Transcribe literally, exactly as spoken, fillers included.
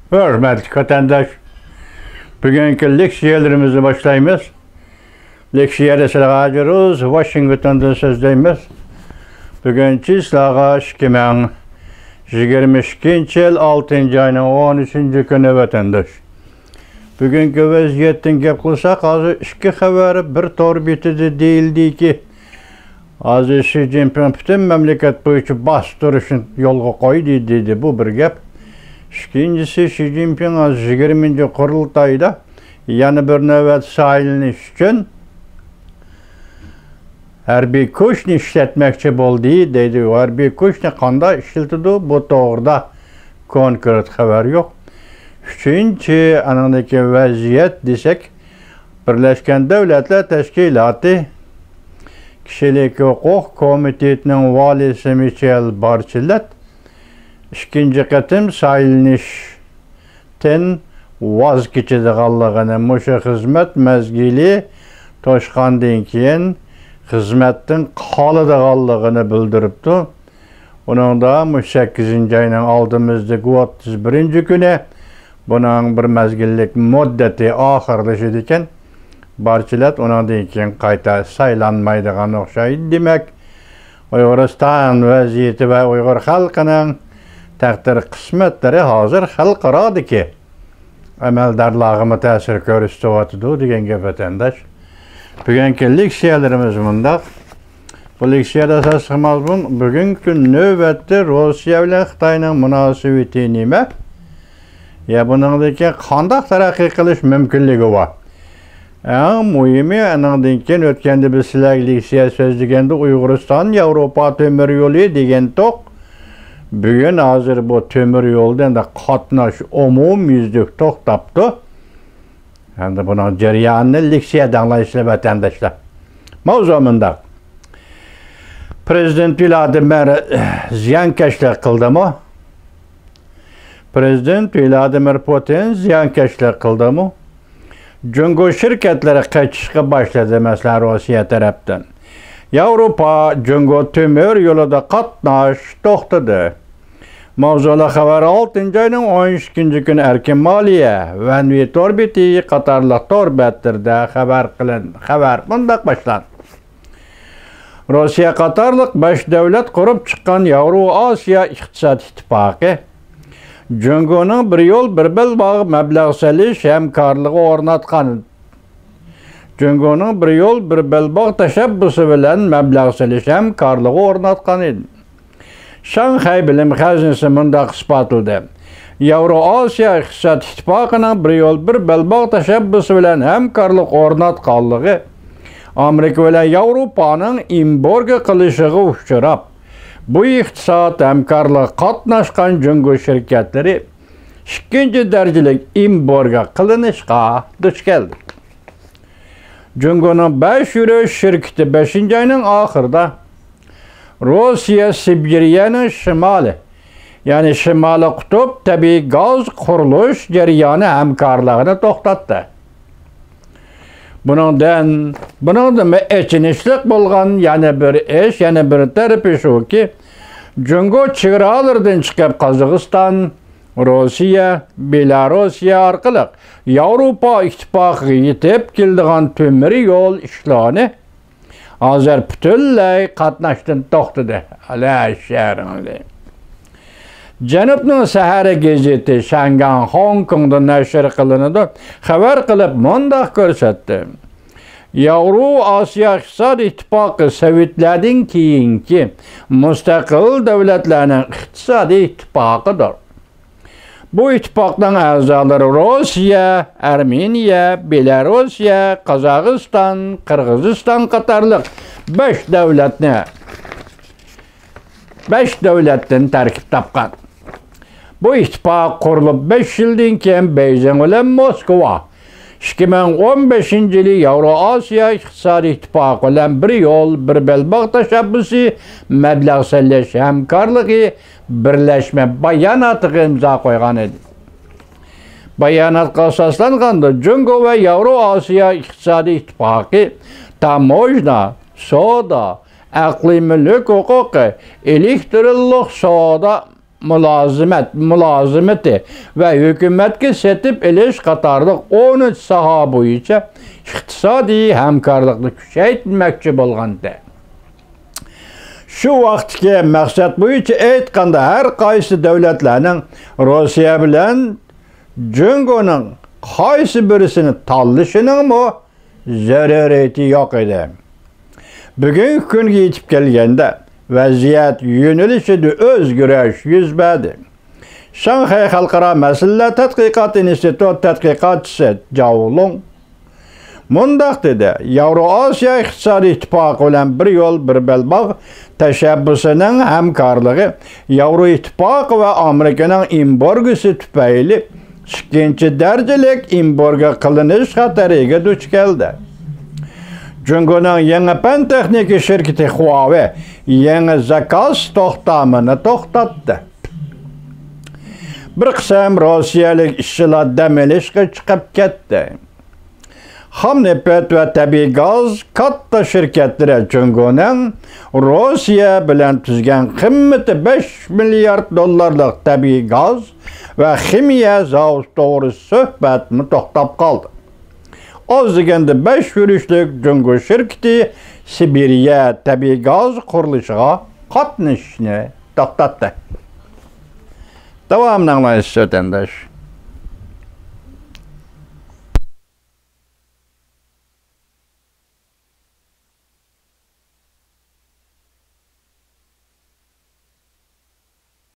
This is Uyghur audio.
ھۆرمەتلىك ۋەتەنداش، بۈگۈنكى لېكسىيەلىرىمىزنى باشلايمىز. لېكسىيەدە سىلەرگە ھازىر روز ۋاشىنگتوندىن سۆزلەيمىز. بۈگۈن چىسلاغا ئىككى مىڭ يىگىرمە ئىككىنچى يىل ئالتىنچى ئاينىڭ ئون ئۈچىنچى كۈنى ۋەتەنداش. بۈگۈنكى ۋەزىيەتتىن گەپ قىلساق، ھازىر ئىككى خەۋەر بىر تور بېتىدە دېيىلدىكى، ھازىر شى جىنپىڭ پۈتۈن مەملىكەت بويىچە باستۇرۇشنى يولغا قويدى دېدى. بۇ بىر گەپ. ئىككىنچىسى، شى جىنپىڭ ھازىر يىگىرمىنچى قۇرۇلتايدا يەنە بىر نۆۋەت سايلىنىش ئۈچۈن ھەربىي كۈچنى ئىشلەتمەكچى بولدى دەيدۇ. ھەربىي كۈچنى قانداق ئىشلىتىدۇ؟ بۇ توغرىدا كونكرېت خەۋەر يوق. ئۈچىنچى، ئانىڭدىكى ۋەزىيەت دېسەك، بىرلەشكەن دۆلەتلەر تەشكىلاتى كىشىلىك ھوقۇق كومىتېتىنىڭ ۋالىيسى مىچېل بارچېلەت ئىككىنچى قېتىم سايلىنىش تىن ۋاز كېچىدىغانلىقىنى، مۇشۇ خىزمەت مەزگىلى توشقاندىن كېيىن خىزمەتتىن قالىدىغانلىقىنى بىلدۈرۈپتۇ. ئۇنىڭدا مۇشۇ سەككىزىنچى ئاينىڭ ئالدىمىزدىكى ئوتتۇز بىرىنچى كۈنى بۇنىڭ بىر مەزگىللىك مۇددىتى ئاخىرلىشىدىكەن. بارچىلەت ئۇنىڭدىن كېيىن قايتا سايلانمايدىغان ئوخشايدۇ. دېمەك، ئۇيغۇرىستان ۋەزىيىتى ۋە ئۇيغۇر خەلقىنىڭ تەقدىر قىسمەتلىرى ھازىر خەلقئارادىكى ئەمەلدارلارغىمۇ تەسىر كۆرسىتىۋاتىدۇ دېگەن گەپ، ۋەتەنداش. بۈگۈنكى لېكسىيەلىرىمىز مۇنداق. بۇ لېكسىيەدە ئاساسلىق مەزمۇن، بۈگۈنكى كۈن نۆۋەتتە روسىيە بىلەن خىتاينىڭ مۇناسىۋىتى نېمە؟ يا بۇنىڭدىن كېيىن قانداق تەرەققىي قىلىش مۇمكىنلىكى بار؟ ئەڭ مۇھىمى، ئانىڭدىن كېيىن ئۆتكەندە بىز سىلەرگە لېكسىيە سۆزلىگەندە، ئۇيغۇرىستان ياۋروپا تۆمۈر يولى دېگەن توق. بۈگۈن ھازىر بۇ تۆمۈر يولدا ئەمدى قاتناش ئومۇميۈزلۈك توختاپتۇ. ئەمدى بۇنىڭ جەريانىنى لېكسىيەدە ئاڭلايسىلەر، ۋەتەنداشلار. ماۋزۇ مۇنداق. پرېزىدېنت ۋلادىمىر زىيانكەشلىك قىلدىمۇ؟ پرېزىدېنت ۋلادىمىر پۇتىن زىيانكەشلىك قىلدىمۇ؟ جۇڭگو شىركەتلىرى قېچىشقا باشلىدى، مەسىلەن، روسىيە تەرەپتىن. ياۋروپا جۇڭگو تۆمۈر يولىدا قاتناش توختىدى. ماۋزۇلۇق خەۋەر ئالتىنچى ئاينىڭ ئون ئىككىنچى كۈنى ئەركىن مالىيە، ۋەنۋى تور بېتى قاتارلىق تور بەتلىرىدە خەۋەر قىلىن-، خەۋەر مۇنداق باشلاندى. روسىيە قاتارلىق بەش دۆلەت قۇرۇپ چىققان ياۋرو ئاسىيا ئىقتىساد ئىتتىپاقى جۇڭگونىڭ بىر يول، بىر بەلباغ مەبلەغ سېلىش ھەمكارلىقى ئورناتقان، جۇڭگونىڭ بىر يول، بىر بەلباغ تەشەببۇسى بىلەن مەبلەغ سېلىش ھەمكارلىقى ئورناتقان ئىدى. شاڭخەي بىلىم خەزىنىسى مۇنداق ئىسپاتلىدى: ياۋرو ئاسىيا ئىقتىساد ئىتتىپاقىنىڭ بىر يول، بىر بەلباغ تەشەببۇسى بىلەن ھەمكارلىق ئورناتقانلىقى ئامېرىكا بىلەن ياۋروپانىڭ ئېمبارگو قىلىشىغا ئۇچراپ، بۇ ئىقتىساد ھەمكارلىقىغا قاتناشقان جۇڭگو شىركەتلىرى ئىككىنچى دەرىجىلىك ئېمبارگو قىلىنىشقا دۇچ كەلدى. جۇڭگونىڭ بەش يۈرۈش شىركىتى بەشىنچى ئاينىڭ ئاخىرىدا روسىيە سىبىرىيەنىڭ شىمالى، يەنى شىمالىي قۇتۇپ تەبىئىي گاز قۇرۇلۇش جەريانى ھەمكارلىقىنى توختاتتى. بۇنىڭدىن، بۇنىڭدىنمۇ ئېچىنىشلىق بولغان يەنە بىر ئىش، يەنە بىر تەرىپى شۇكى، جۇڭگو چېگرالىرىدىن چىقىپ، قازاقىستان، روسىيە، بېلاروسىيە ئارقىلىق ياۋروپا ئىتتىپاقىغا يېتىپ كېلىدىغان تۆمۈر يول ئىشلىرىنى ھازىر پۈتۈنلەي قاتناشتىن توختىدى. ئەلە شەھىرىڭلى. جەنۇبنىڭ سەھەرى گېزىتى شياڭگاڭ خوڭكوڭدا نەشر قىلىنىدۇ، خەۋەر قىلىپ مۇنداق كۆرسەتتى: ياۋرو ئاسىيا ئىقتىسادىي ئىتتىپاقى سوۋېتلەردىن كېيىنكى مۇستەقىل دۆلەتلەرنىڭ ئىقتىسادىي ئىتتىپاقىدۇر. بۇ ئىتتىپاقنىڭ ئەزالىرى روسىيە، ئەرمېنىيە، بېلاروسىيە، قازاقىستان، قىرغىزىستان قاتارلىق بەش دۆلەتنى، بەش دۆلەتتىن تەركىب تاپقان. بۇ ئىتتىپاق قۇرۇلۇپ بەش يىلدىن كېيىن، بېيجىڭ بىلەن موسكۋا ئىككى مىڭ ئون بەشىنچى يىلى ياۋرو ئاسىيا ئىقتىسادىي ئىتتىپاقى بىلەن بىر يول، بىر بەلباغ تەشەببۇسى مەبلەغ سېلىش ھەمكارلىقى بىرلەشمە باياناتىغا ئىمزا قويغان ئىدى. باياناتقا ئاساسلانغاندا، جۇڭگو ۋە ياۋرو ئاسىيا ئىقتىسادىي ئىتتىپاقى تاموژنا، سودا، ئەقلىي مۈلۈك ھوقۇقى، ئېلېكترونلۇق سودا، مۇلازىمەت، مۇلازىمىتى ۋە ھۆكۈمەتكە سېتىپ ئېلىش قاتارلىق ئون ئۈچ ساھە بويىچە ئىقتىسادىي ھەمكارلىقنى كۈچەيتمەكچى بولغانىدى. شۇ ۋاقىتتىكى مەقسەت بويىچە ئېيتقاندا، ھەر قايسى دۆلەتلەرنىڭ روسىيە بىلەن جۇڭگونىڭ قايسى بىرسىنى تاللىشىنىڭمۇ زۆرۈرىيىتى يوق ئىدى. بۈگۈنكى كۈنگە يېتىپ كەلگەندە، ۋەزىيەت يۆنىلىشىدە ئۆزگىرىش يۈز بەردى. شاڭخەي خەلقئارا مەسىلىلەر تەتقىقات ئىنستىتۇت تەتقىقاتچىسى جاۋ لۇڭ مۇنداق دېدى: ياۋرو ئاسىيا ئىقتىسادىي ئىتتىپاقى بىلەن بىر يول، بىر بەلباغ تەشەببۇسىنىڭ ھەمكارلىقى ياۋرو ئىتتىپاقى ۋە ئامېرىكىنىڭ ئېمبارگوسى تۈپەيلى ئىككىنچى دەرىجىلىك ئېمبارگو قىلىنىش خەتىرىگە دۇچ كەلدى. جۇڭگونىڭ يېڭى پەن تېخنىكا شىركىتى خۇاۋېي يېڭى زاكاز توختامىنى توختاتتى. بىر قىسىم روسىيەلىك ئىشچىلار دەم ئېلىشقا چىقىپ كەتتى. خام نېفىت ۋە تەبىئىي گاز كاتتا شىركەتلىرى جۇڭگونىڭ روسىيە بىلەن تۈزگەن قىممىتى بەش مىليارد دوللارلىق تەبىئىي گاز ۋە خىمىيە زاۋۇتى توغرىسىدا سۆھبەتنى توختاپ قالدى. ئاز دېگەندە بەش يۈرۈشلۈك جۇڭگو شىركىتى سىبىرىيە تەبىئىي گاز قۇرۇلۇشىغا قاتنىشىشنى توختاتتى. داۋامىنى ئاڭلايسىز، ۋەتەنداش.